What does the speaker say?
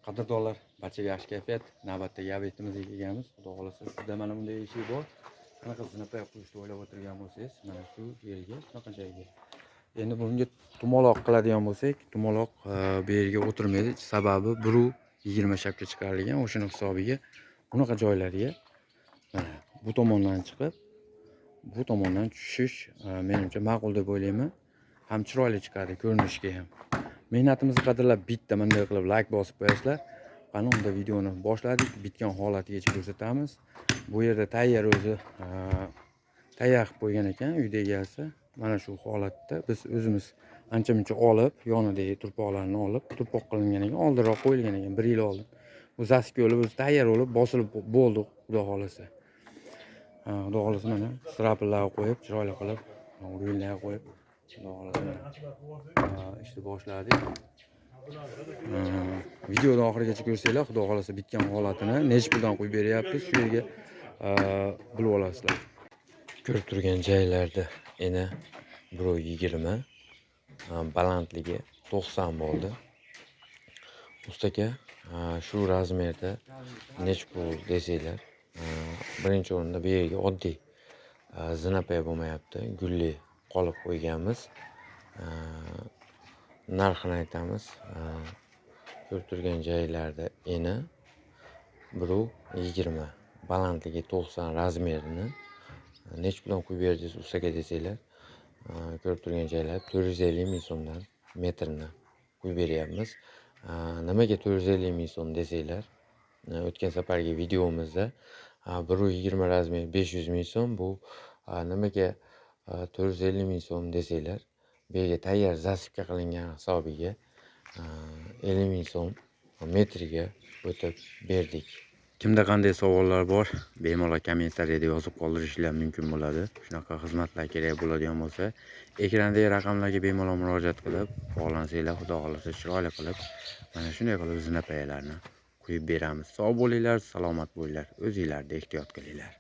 Qadrdonlar, barchaga yaxshi kayfiyat. Navbatdagi obyektimizga kelganmiz. Xudo xohlasa, sizda mana bunday eshik bor. Qanaqa zinapoya qo'yishni o'ylab o'tirgan bo'lsangiz, mana shu yerga, shunaqa joyga. Endi bunga tumaloq qiladigan bo'lsak, tumaloq bu yerga o'tirmaydi. Sababi 1.20 shapka chiqarilgan, o'shani hisobiga bunaqa joylarga mana bu tomondan chiqib, bu tomondan tushish menimcha ma'qul deb o'ylayman. Ham chiroyli chiqadi ko'rinishga ham. Mehnatimizni qadrlab bitta bunday qilib like bosib qo'yasizlar. Qani unda videoni boshladik, bitgan holatigacha ko'rsatamiz. Bu yerda tayyor o'zi tayyor qilib qo'ygan ekan uyda egasi. Mana shu holatda biz o'zimiz ancha muncha olib, yonidagi turpoqlarni olib, turpoq qilingan ekan, oldinroq qo'yilgan ekan 1 yil oldin. Bu zaska bo'lib, o'zi tayyor bo'lib, bosilib bo'ldi, xudo xohlasa. Xudo xohlasa mana straplarni qo'yib, chiroyli qilib, urinlarni qo'yib, xudo xohlasa mana ishni boshladik. Videoni oxirigacha ko'rsanglar, xudo xohlasa bitgan holatini necha puldan qo'yib beryapmiz, shu yerga bilib olasizlar. Ko'rib turgan joylarda eni 1.20, balandligi 90 bo'ldi. Ustaka, shu razmerda necha pul desanglar, birinchi o'rinda bu yerga oddiy zinapoya bo'lmayapti, gulli qolib qo'yganmiz. Narxini aytamiz. Ko'rib turgan joylarda eni 1.20, balandligi 90 razmerini necha puldan qo'yib berdingiz ustaga desanglar, ko'rib turgan joylar 450 ming so'mdan metrini qo'yib beryapmiz. Nimaga 450 ming so'm desanglar, o'tgan safargi videomizda 1.20 razmer 500 ming so'm, bu nimaga 450 ming so'm desanglar, bu yerga tayyor zasipka qilingan hisobiga 50 ming so'm metriga o'tib berdik. Kimda qanday savollar bor, bemalol kommentariyada yozib qoldirishinglar mumkin bo'ladi. Shunaqa xizmatlar kerak bo'ladigan bo'lsa, ekrandagi raqamlarga bemalol murojaat qilib, bog'lansanglar, xudo xohlasa chiroyli qilib, mana shunday qilib zinapoyalarni qo'yib beramiz. Sog' bo'linglar, salomat bo'linglar, o'zingizlarni ehtiyot qilinglar.